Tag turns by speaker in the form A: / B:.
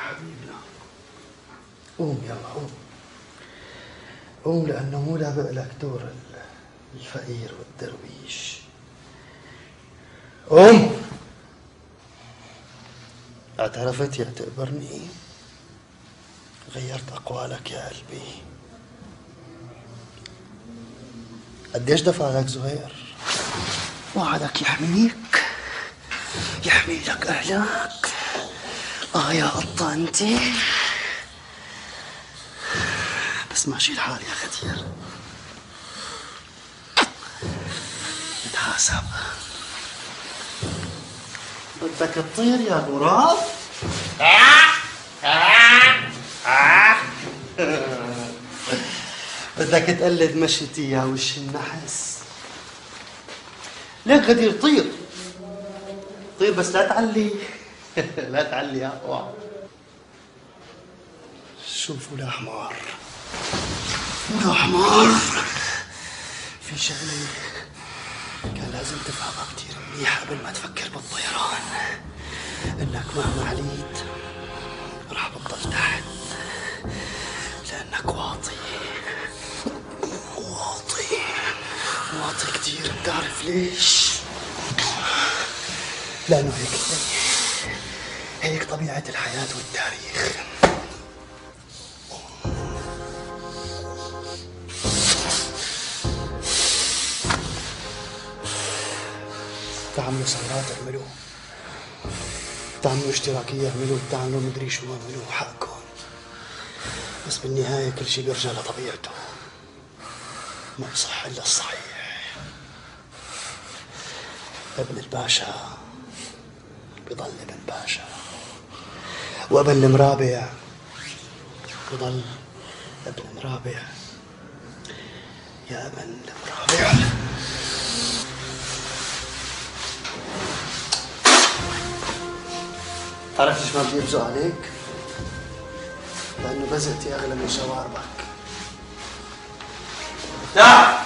A: حبيبنا. قوم يلا قوم قوم، لأنه مو لابق لك دور الفقير والدرويش. قوم. اعترفت يا تقبرني، غيرت أقوالك يا قلبي. قديش دفع لك زهير؟ وعدك يحميك، يحمي لك أهلك. آه يا قطة أنت، بس ماشي الحال يا غدير. نتحاسب. بدك تطير يا غراب؟ بدك تقلد مشيتي يا وش النحس. ليك غدير طير طير، بس لا تعلي. لا تعلي يا اوعى. شوفوا لا حمار ولا حمار. في شغله كان لازم تفهمها كثير منيح قبل ما تفكر بالطيران، انك مهما عليت رح بتضل تحت، لانك واطي واطي واطي كثير. بتعرف ليش؟ لانه هيك الدنيا، هيك طبيعة الحياة والتاريخ. تعملوا ثورات اعملوا، تعملوا اشتراكية اعملوا، تعملوا مدري شو اعملوا، حقكم، بس بالنهاية كل شيء بيرجع لطبيعته. ما بصح إلا الصحيح. ابن الباشا بضل ابن باشا، وابن المرابع بضل ابن مرابع. يا ابن المرابع. تعرف ليش ما بدي ابزق عليك؟ لأنه بزقتي أغلى من شواربك. لا!